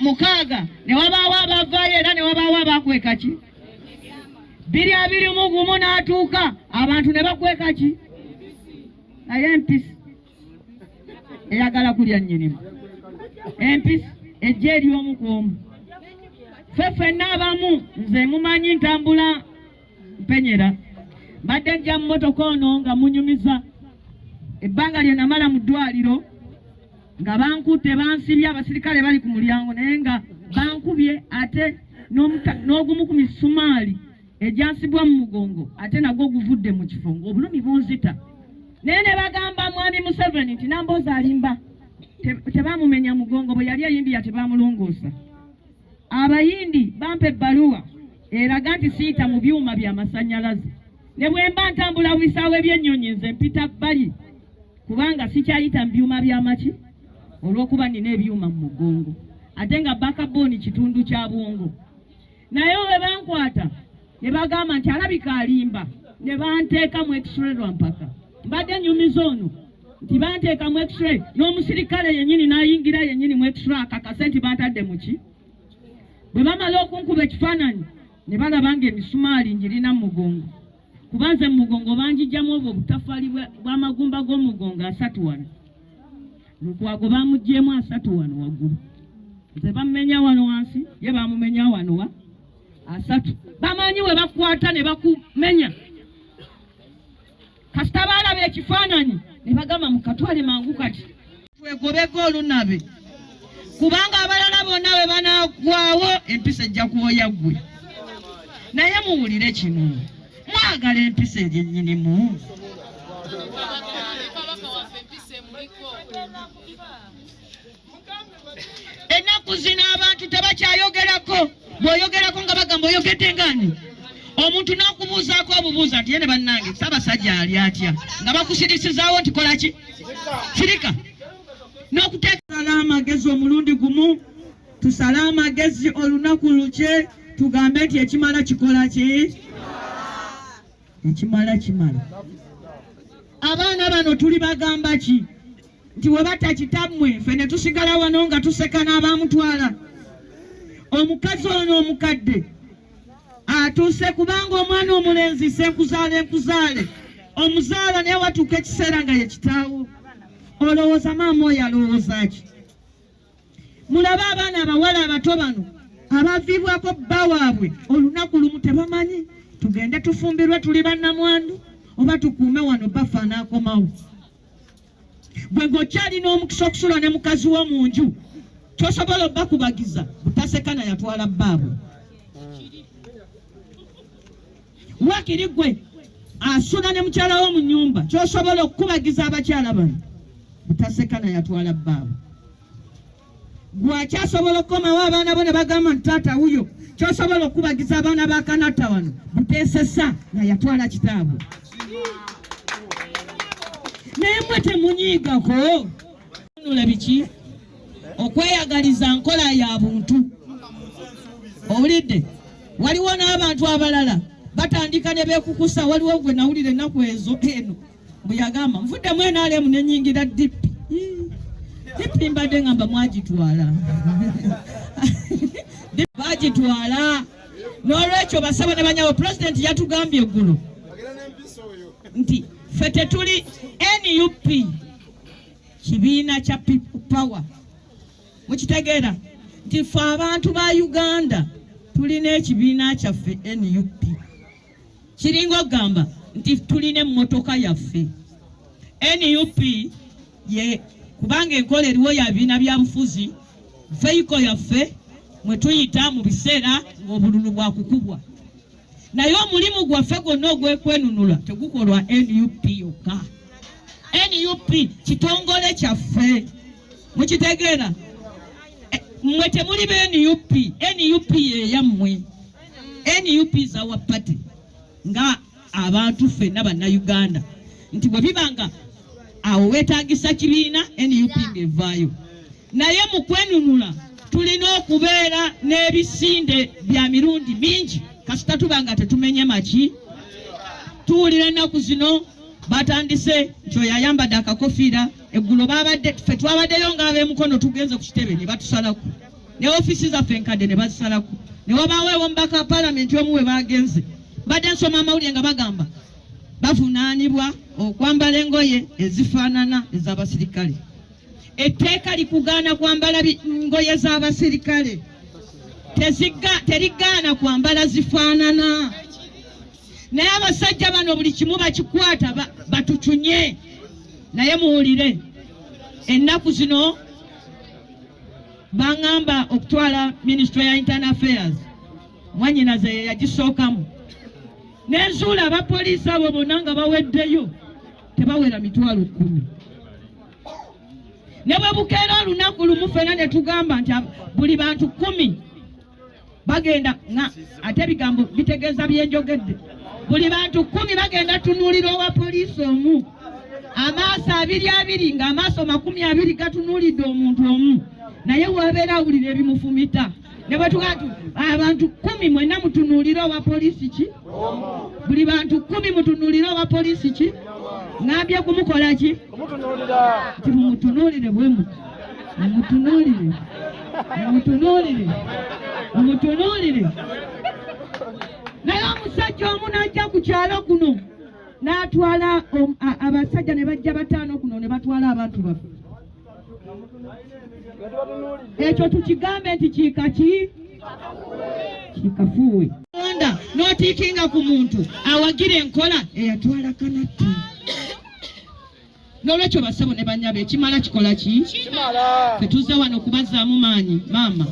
Mukaaga ne wabaawo abavaayo era ne wabaawo abakweka ki 2021 n'atuuka abantu ne bakweka ki naye empisi eyagala kulya nnyinimu empisi ejja eri omu ku omu ffe ffenna abamu nze mumanyi ntambula mpenyera mbadde nja mu mmotoka ono nga munyumiza ebbanga lye namala mu ddwaliro nga bankutte bansibye abasirikale bali ku mulyango naye nga bankubye ate n'ogumu ku misumaali egyansibwa mu mugongo ate nagwo guvudde mu kifo ng'obulumi bunzita naye ne bagamba mwami Museveni nti Nambooze alimba tebamumenya mugongo bwe yali e India tebamulongoosa Abayindi bampa ebbaluwa eraga nti siyita mu byuma bya masannyalaze ne bwe mba ntambula mu bisaawe by'ennyonyi nze mpita bbali kubanga sikyayita mu byuma by'amaki olw'okuba nina ebyuma mu mugongo ate nga bakabooni kitundu kya bwongo naye bwe bankwata ne bagamba nti alabika alimba ne banteeka mu x-ray lwampaka mbadde nyumiza ono nti banteeka mu x-ray n'omusirikale yennyini n'ayingira yennyini mu x-ray akakase nti bantadde muki bwe bamala okunkuba ekifaananyi ne balaba nga emisumaali ngirina mu mugongo kuba nze mu mugongo banjijjamu obwo obutafaali bw'amagumba g'omugongo 30 wano Lukwago bamugyemu 30 wano waggulu nze bammenya wano wansi ye bamumenya wano wa 30 bamanyi we bakwata ne bakumenya kasita baalaba ekifaananyi ne bagamba mukatwale mangu kati twegobeko olunabe kubanga abalala bonna bwe banaggwawo empisa ejja kuwoya ggwe naye muwulire kino mwagala empisa eri ennyinimu ennaku zino abantu tebakyayogerako bw'oyogerako nga bagamba oyogedde ngani omuntu n'akubuuzaako obubuuza nti ye ne bannange ssaabasajja ali atya nga bakusirisizaawo nti kola ki sirika n'okuteekala amagezi omulundi gumu tusale amagezi olunaku lukye tugambe nti ekimala kikola ki ekimala kimala abaana bano tuli bagamba ki nti we batta kitammwe ffe ne tusigala wano nga tuseka n'abamutwala omukazi ono omukadde atuuse kubanga omwana omulenzi senkuzaale nkuzaale omuzaala naye watuuka ekiseera nga ye kitaawo olowooza maama oyo alowooza ki mulabe abaana abawala abato bano abaviibwako bba waabwe olunaku lumu tebamanyi tugende tufumbirwe tuli bannamwandu oba tukuume wano baffe anaakomawo gwe ng'okyalina omukisa okusula ne mukazi wo mu nju tosobola obakubagiza butasekana yatwala bbaabwe wakiri gwe asula ne mukyala wo mu nyumba kyosobola okukubagiza abakyala bano butasekana yatwala bbaabwe gwakyasobola okukomawo abaana bo ne bagamba nti taata wuyo kyosobola okukubagiza abaana ba kanatta wano buteesesa nga yatwala kitaabwe naye mwe temunyiigako nula biki okweyagaliza nkola ya buntu owulidde waliwo n'abantu abalala batandika ne beekukusa waliwo gwe nawulira ennaku ezo eno mbu yagamba nvuddemu NRM ne nyingira DP DP mbadde ngamba mwagitwala bagitwala n'olwekyo basaba ne banyabo pulezidenti yatugambye eggulo nti ffe tetuli NUP kibiina kya people power mukitegeera nti ffe abantu ba Uganda tulina ekibiina kyaffe NUP kiringa okugamba nti tulina emmotoka yaffe NUP ye kubanga enkola eriwo ya bibiina bya bufuzi veiko yaffe mwe tuyita mu biseera ng'obululu bwakukubwa naye omulimu gwaffe gwonna ogw'ekwenunula tegukolwa NUP yokka NUP kitongole kyaffe mukitegeera mmwe temuli ba NUP NUP yeyammwe NUP is our party nga abantu ffenna bannayuganda nti bwe biba nga awo weetagisa kibiina NUP ng'evaayo naye mu kwenunula tulina okubeera n'ebisinde bya mirundi mingi kasita tuba nga tetumenye maki tuwulira ennaku zino Batandise nti oyo ayambadde akakofiira. Eggulo babadde ffe twabaddeyo ng'ab'emukono tugenze ku kitebe ne batusalako, ne ofiisi zaffe enkadde ne bazisalako, ne wabaawo ew'omubaka wa paalamenti omu we bagenze. Mbadde nsoma amawulire nga bagamba bavunaanibwa okwambala engoye ezifaanana ez'abasirikale. Etteeka likugaana kwambala ngoye z'abasirikale, terigaana kwambala zifaanana. Naye abasajja bano buli kimu bakikwata batucunye. Naye muwulire, ennaku zino baŋŋamba okutwala Ministry ya Internal Affairs, mwannyinaze ye yagisookamu, nenzuula abapoliisi abo bonna nga baweddeyo tebawera 100,000. Ne bwe bukeera olunaku lumu ffena ne tugamba nti buli bantu 10 bagenda nga, ate ebigambo bitegeeza byenjogedde, buli bantu 10 bagenda tunuulira owa poliisi omu, amaaso abiri abiri, ng'amaaso 20 gatunuulidde omuntu omu, naye wabeera awulira ebimufumita. Ne bwe tugaa nti abantu 10 mwenna mutunuulire owa poliisi ki, buli bantu 10 mutunuulire owa poliisi ki, ŋambye kumukola ki? Nti mumutunuulire bwe muti, mumutunuulire, mumutunuulire, mumutunuulire. Naye omusajja omu n'ajja ku kyalo kuno n'atwala abasajja ne bajja bataano kuno ne batwala abantu baffe. Ekyo tukigambe nti kiika ki? Kikafuuwe. Onda n'otiikinga ku muntu awagira enkola eyatwala kanatti. N'olwekyo bassebo ne bannyabo, ekimala kikola ki? Tetuzze wano kubazzaamu maanyi maama.